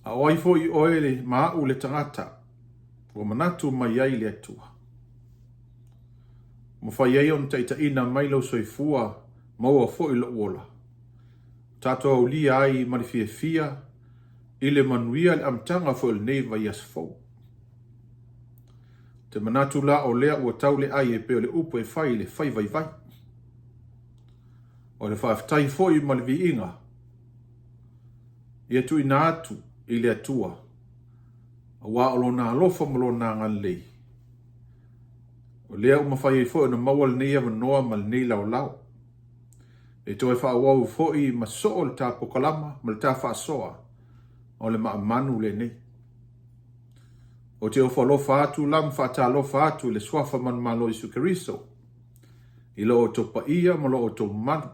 A o ai foi oe ma a'u le tagata ua manatu mai ai le Atua? Ua mafai ai ona taitaiina mai lou soifua, maua foi lou ola. Ua tatou aulia ai ma le fiafia i le manuia le amataga foi o lenei vaiaso fou. Ou te manatu la o lea ua tau le ai e pei o le upu e fai i le fai vaivai. O le faafetai foi ma le viiga ia tuuina atu i le Atua, aua o Lona alofa ma Lona agalelei, o lea ua mafai ai foi ona maua lenei avanoa ma lenei laolao e toe faaauau foi ma soo le ta pokalama ma le ta faasoa o le maamanu lenei. Ou te ofo alofa atu la ma faatalofa atu i le Suafa Manumalo Iesu Keriso i lo outou paia ma lo outou mamalu,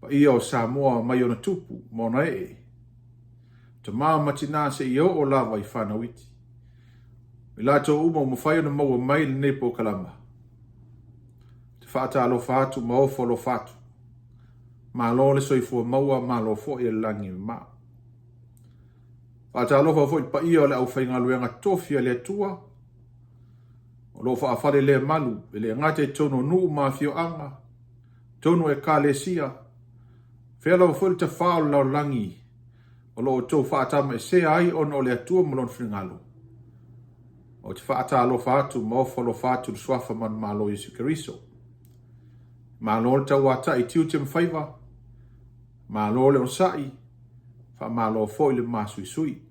paia o Samoa mai ona tupu ma ona ee, tama ma tina seia oo lava i fanau iti. I latou uma ua mafai ona maua mai lenei polokalama, ou te faatalofa atu ma ofo alofa atu. Malo le soifua maua, malo foi le lagi e mama. Faatalofa foi i le paia o le aufaigaluega tofi a le Atua, o lo o faafalelemalu e le gata i totonu o nuu ma afioaga, totonu o ekalesia, fea lava foi le tafao o le lalolagi o lo o outou faatamaesea ai ona o le Atua ma Lona finagalo. Ou te faatalofa atu ma ofo alofa atu i le Suafa manumalo Iesu Keriso. Malo le tauatai i tiute ma faiva, malo le onosai, faamalo foi le masuisui.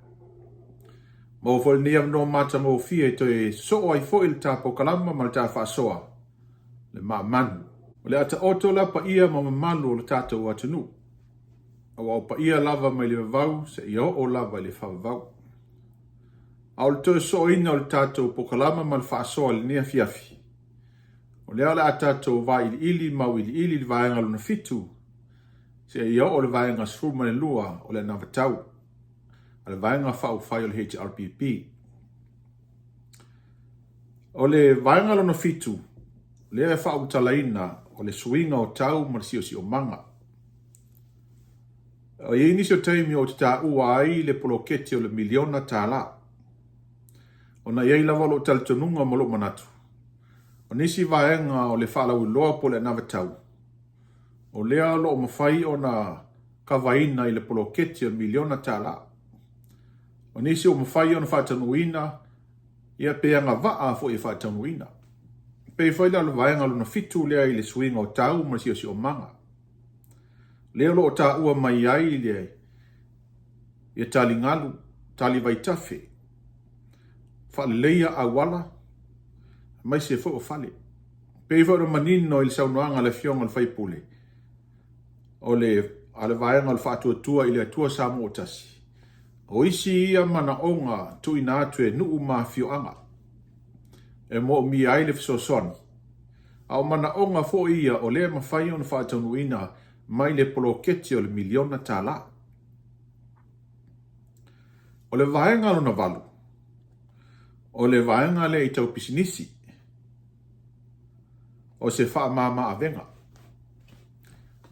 Maua foi lenei avanoa matagofie e toe sosoo ai foi le ta polokalama ma le ta faasoa, le maamanu. O le a taoto la paia ma mamalu o le tatou atunuu, aua o paia lava mai le vavau seia oo lava i le faavavau. A o le toe sosooina o le tatou polokalama ma le faasoa i lenei afiafi, o lea o le a tatou vailiili ma auiliili i le vaega lona fitu seia oo i le vaega 12 o le anavatau a le Vaega Faaupufai o le HRPP. O le vaega lona fitu, lea e faaulutalaina o le suiga o tau ma le siosiomaga. E i ai nisi o taimi ou te taua ai le poloketi o le miliona tala, ona e i ai lava lou talitonuga ma lou manatu, o nisi vaega o le faalauiloa po o le anavatau, o lea o lo o mafai ona kavaina i le poloketi o le miliona tala. O nisi ua mafai ona faataunuuina, ia pe agavaa foi e faataunuuina. E pei foi la o le vaega lona fitu lea i le suiga o tau ma le siosiomaga. Lea o lo o taua mai ai le ia taligalu, tali vaitafe, faaleleia auala, aemaise foi o fale. Pei foi ona manino i le saunoaga a le Afioga i le sui usufono, o le a le Vaega o le Faatuatua i le Atua Samoa ua Tasi, o isi ia manaoga tuuina atu e nuu ma afioaga e moomia ai le fesoasoani, a o manaoga foi ia o lea e mafai ona faataunuuina mai le poloketi o le miliona tala. O le vaega lona valu, o le vaega lea i tau pisinisi, o se faamama-avega.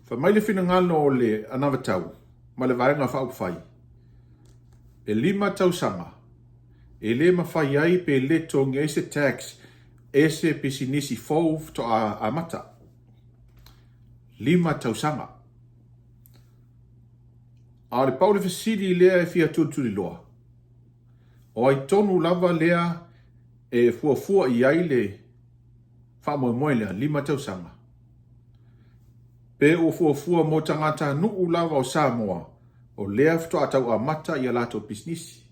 Fai mai le finagalo o le anavatau ma le Vaega Faaupufai, e lima tausaga e le mafai ai pe le totogi ai se tax e se pisinisi fou faatoa amata. Lima tausaga. A o le pau le fesili lea e fia tulituliloa, o ai tonu lava lea e fuafua i ai le faamoemoe lea, lima tausaga? Pe ua fuafua mo tagatanuu lava o Samoa o lea faatoa tau amata i a latou pisinisi?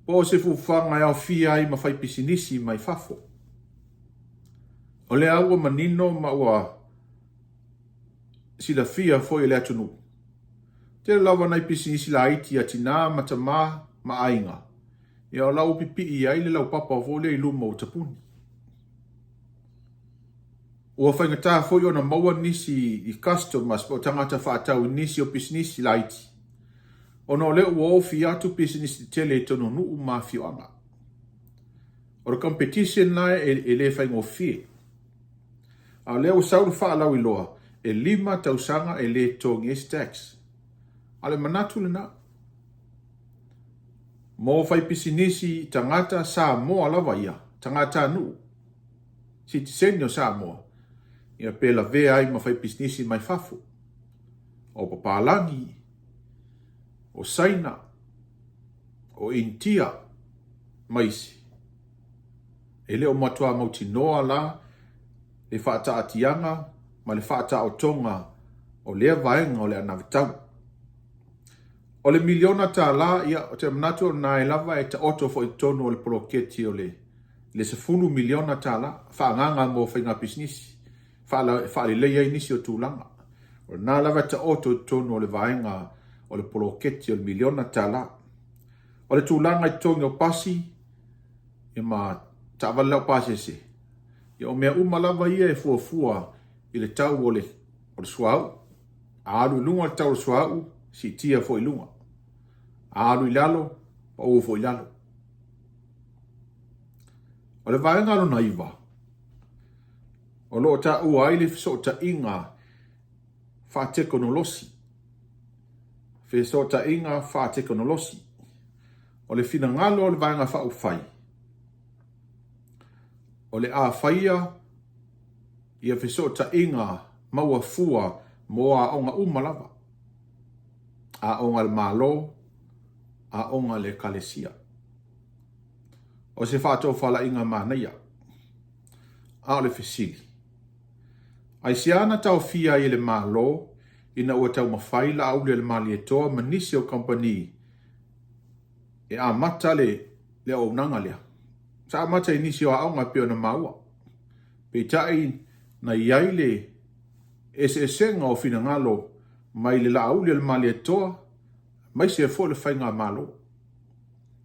Po o se fuafuaga e aofia ai ma faipisinisi mai fafo? O lea ua manino ma ua silafia foi e le atunuu, tele lava nai pisinisi laiti a tina ma tama ma aiga, ia o la ua pipii ai le laupapa foi lea i luma ua tapuni. Ua faigata foi ona maua nisi i customers po o tagata faatau i nisi o pisinisi laiti, ona o lea ua ofi atu pisinisi tetele i totonu o nuu ma afioaga. O le competition la e le faigofie. A o lea ua sau le faalauiloa, e lima tausaga e le totogi ai se tax. A o le manatu lena. Mo faipisinisi tagata Samoa lava ia, tagatanuu, sitiseni o Samoa, ia pe lavea ai ma faipisinisi mai fafo, o papalagi, o Saina, o Initia ma isi. E le o matuā mautinoa la le faataatiaga ma le faataotoga o lea vaega o le anavatau. O le miliona tala, ia, ou te manatu o lena lava e taoto foi i totonu o le poloketi o le le $10 miliona faaagaaga mo faiga pisinisi, e faalelei ai nisi o tulaga. O lena lava e taoto i totonu o le vaega o le poloketi o le miliona tala. O le tulaga i totogi o pasi ma taavale laupasese, ia o mea uma lava ia e fuafua i le tau o le suauu. A alu i luga le tau o le suauu, siitia foi i luga. A alu i lalo, pau foi i lalo. O le vaega lona 9, o lo o taua ai le fesootaiga faatekonolosi. Fesootaiga faatekonolosi. O le finagalo o le Vaega Faaupufai, o le a faia ia fesootaiga maua fua mo aoga uma lava, aoga a le Malo, aoga a le Ekalesia. O se faatofalaiga manaia. A o le fesili, aisea na taofia ai e le Malo ina ua taumafai Laauli a le Malietoa ma nisi o kamupani e amata le auaunaga lea? Sa amata i nisi o aoga e pei ona maua. Peitai na i ai le eseesega o finagalo mai le Laauli a le Malietoa aemaise foi le Faigamalo.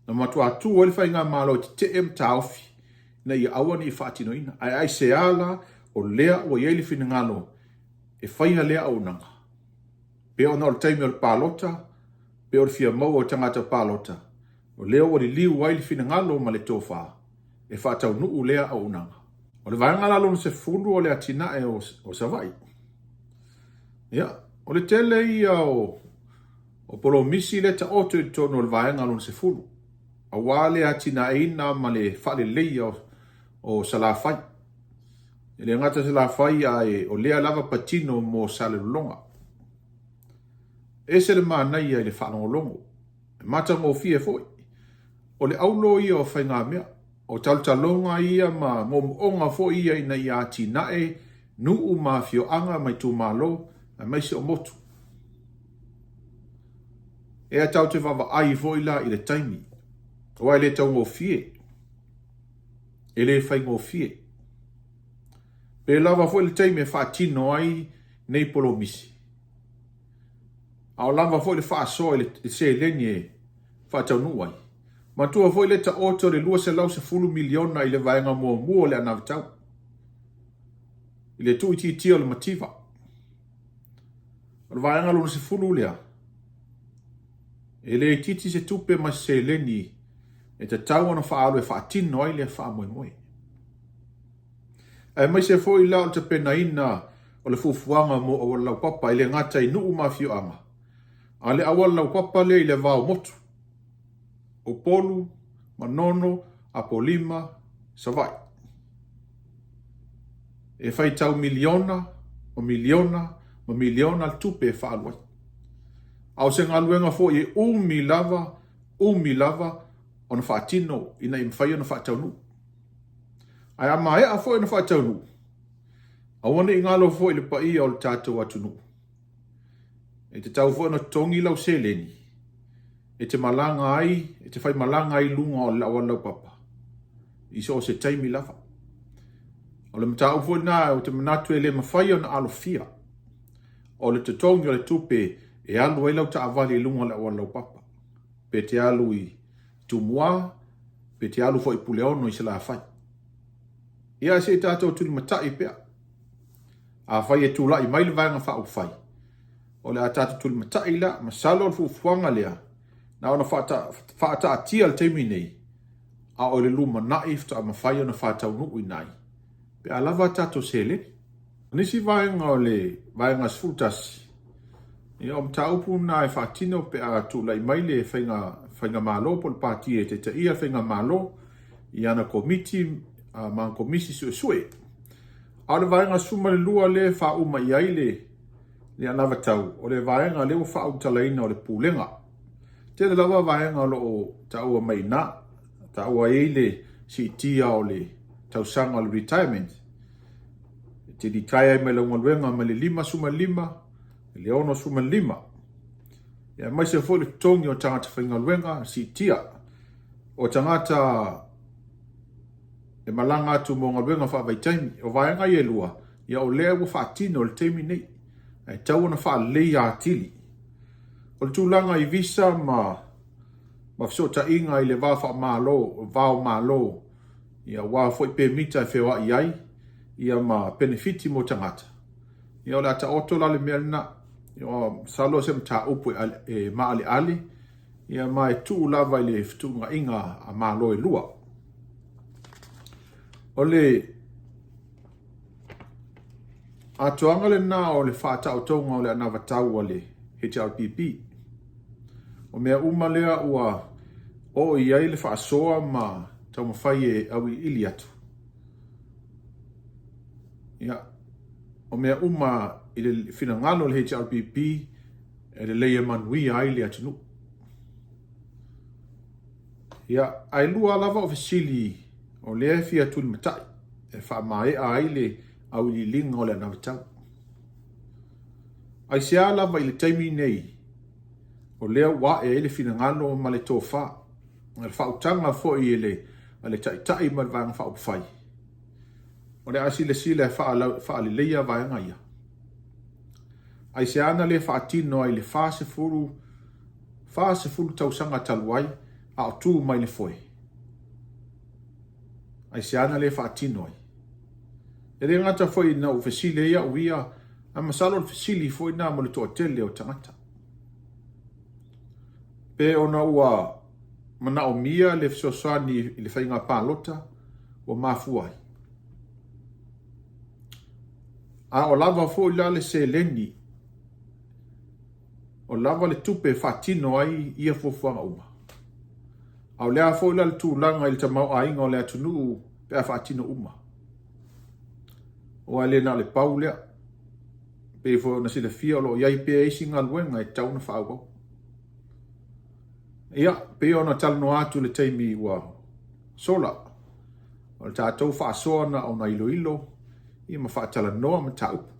Na matua tu ai le Faigamalo e tetee ma taofi ina ia aua ne i faatinoina. Ae aisea la o lea ua i ai le finagalo e faia lea auaunaga? Pe ona o le taimi o le palota, pe o le fia maua o tagata palota, o lea ua liliu ai le finagalo ma le tofa e faataunuu lea auaunaga. O le vaega la lona 10 o le atinae o Savaii. Ia, o le tele ia o polomisi lea e taoto i totonu o le vaega lona 10, aua le atinaeina ma le faaleleia o Salafai. E le gata i Salafai, ae o lea lava patino mo Salelologa. E ese le manaia i le faalogologo, e matagofie foi. O le aulo ia o faigamea, o talotaloga ia ma moomooga foi ia ina ia atinae nuu ma afioaga ma itumalo aemaise o motu. Ea tatou te vaavaai foi la i le taimi, aua e le taugofie, e le faigofie. Pe lava foi le taimi e faatino ai nei polomisi, a o lava foi le faasoa i le seleni e faataunuu ai. Manatua foi le taoto o le $210 miliona i le vaega muamua o le anavatau, i le tuuitiitia o le mativa. O le vaega lona 10 lea, e le itiiti se tupe ma se seleni e tatau ona faaalu e faatino ai lea faamoemoe. Aemaise foi la o le tapenaina o le fuafuaga mo auala laupapa e le gata i nuu ma afioaga, a o le auala laupapa lea i le va o motu, Upolu, Manono, Apolima, Savaii. E faitau miliona ma miliona ma miliona le tupe e faaalu ai. A o se galuega foi e umi lava, umi lava ona faatino ina ia mafai ona faataunuu. Ae a maea foi ona faataunuu, aua ne i galo foi i le paia o le tatou atunuu. E tatau foi ona totogi lau seleni e te malaga ai, e te faimalaga ai i luga o le auala laupapa i so o se taimi lava. O le mataupu foi lena ou te manatu e le mafai ona alofia o le totogi o le tupe e alu ai lau taavale i luga o le auala laupapa. Pe te alu i Tumua, pe te alu foi i Puleono i Salafai. Ia se i tatou tulimatai pea. Afai e tulai mai le Vaega Faaupufai, o le a tatou tulimatai la, masalo o le fuafuaga lea, na ona faataatia i le taimi nei, a o le lumanai faatoa mafai ona faataunuuina ai, pe a lava a tatou seleni. O nisi vaega o le Vaega 11, ia o mataupu na e faatino pe a tulai mai le faiga Faigamalo po o le Pati e taitaia le Faigamalo i ana Komiti ma ana Komisi Suesue. A o le Vaega 12 lea e faauma i ai le le anavatau, o le vaega lea ua faaulutalaina o le Pulega. Tele lava vaega o lo o taua mai i ina, taua ai le siitia o le tausaga o le retirement, e te retire ai mai lau galuega mai le 55 i le 65. Aemaise foi le totogi o tagata faigaluega siitia, o tagata e malaga atu mo galuega faavaitaimi. O vaega ia e lua, ia o lea ua faatino i le taimi nei, ae tatau ona faaleleia atili. O le tulaga i visa ma fesootaiga i le va faamalo, va o Malo, ia aua foi pemita e feoai ai, ia ma penefiti mo tagata, ia o le a taoto la le mea lena. Masalo o se mataupu e maaleale, ia ma e tuu lava i le fetuunaiga a Malo e lua. O le atoaga lena o le faataotoga o le anavatau a le HRPP. O mea uma lea ua oo i ai le faasoa ma taumafai e auiliili atu. Ia, o mea uma i le finagalo o le HRPP e lelei e manuia ai le atunuu. Ia, ae lua lava o fesili o lea e fia tulimatai e faamaea ai le auiliiliga o le anavatau. Aisea lava i le taimi nei o lea ua ae ai le finagalo ma le tofa, le faautaga foi a le Taitai ma le Vaega Faaupufai, o le a silasila e faaleleia vaega ia. Aisea na le faatino ai i le 40, 40 tausaga talu ai a o tu mai le foe? Aisea na le faatino ai? E le gata foi ina ou fesili ai au ia, ae masalo o le fesili foi lena mo le toatele o tagata. Pe ona ua manaomia le fesoasoani i le faiga palota ua mafua ai. A o lava foi la le seleni, o lava le tupe e faatino ai ia fuafuaga uma. A o le a foi la le tulaga i le tamaoaiga o le atunuu pe a faatino uma? Aua e le na o le pau lea. E pei foi ona silafia o lo o i ai pea isi galuega e tatau ona faaauau. Ia, pei ona talanoa atu i le taimi ua sola, o le tatou faasoa na ona iloilo ia ma faatalanoa mataupu.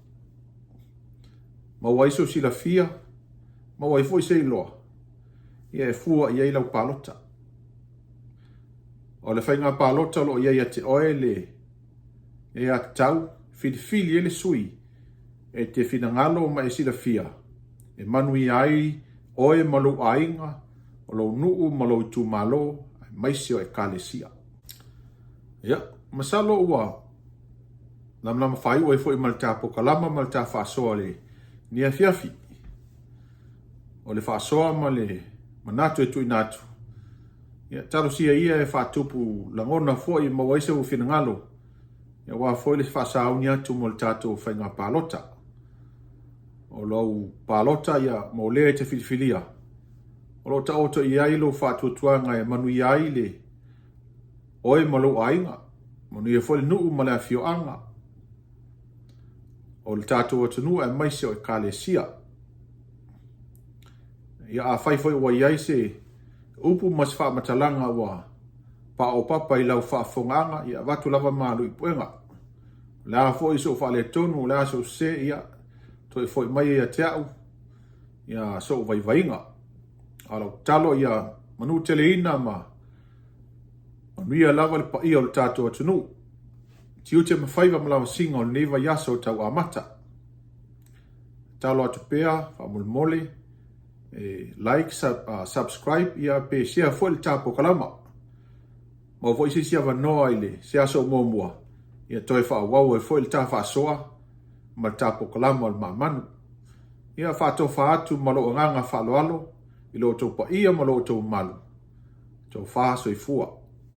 Maua ai sou silafia, maua ai foi se iloa, ia e fua i ai lau palota. O le faiga palota o lo o i ai ia te oe le aiatatau, filifili ai le sui e te finagalo ma e silafia e manuia ai oe ma lou aiga, o lou nuu ma lou itumalo, aemaise o Ekalesia. Ia, masalo ua lamalama faaiu ai foi ma le ta pokalama ma le ta faasoa i lenei afiafi. O le faasoa ma le manatu e tuuina atu, ia talosia ia e faatupu lagona foi e maua ai sou finagalo, aua foi le faasauni atu mo le tatou faiga palota. O lou palota ia mo le e te filifilia, o lo o taoto i ai lou faatuatuaga e manuia ai le oe ma lou aiga, manuia foi le nuu ma le afioaga o le tatou atunuu aemaise o Ekalesia. Ia afai foi ua i ai se upu ma se faamatalaga ua paopapa i lau faafofogaaga, ia avatu lava malu i puega. O le a foi sou faaletonu, o le a sou sese, ia toe foi mai ia te au ia sou vaivaiga. A o lau tatalo ia manuteleina ma manuia lava le paia o le tatou atunuu. Tiute ma faiva ma lavasiga o lenei vaiaso tau amata. Tatalo atu pea faamolemole e like, subscribe ia pe share foi le ta polokalama. Maua foi se isi avanoa i le se aso o muamua ia toe faaauau ai foi le ta faasoa ma le ta polokalama o le Maamanu. Ia faatofa atu ma lou agaga faaaloalo i lo outou paia ma lo outou mamalu. Tofa soifua.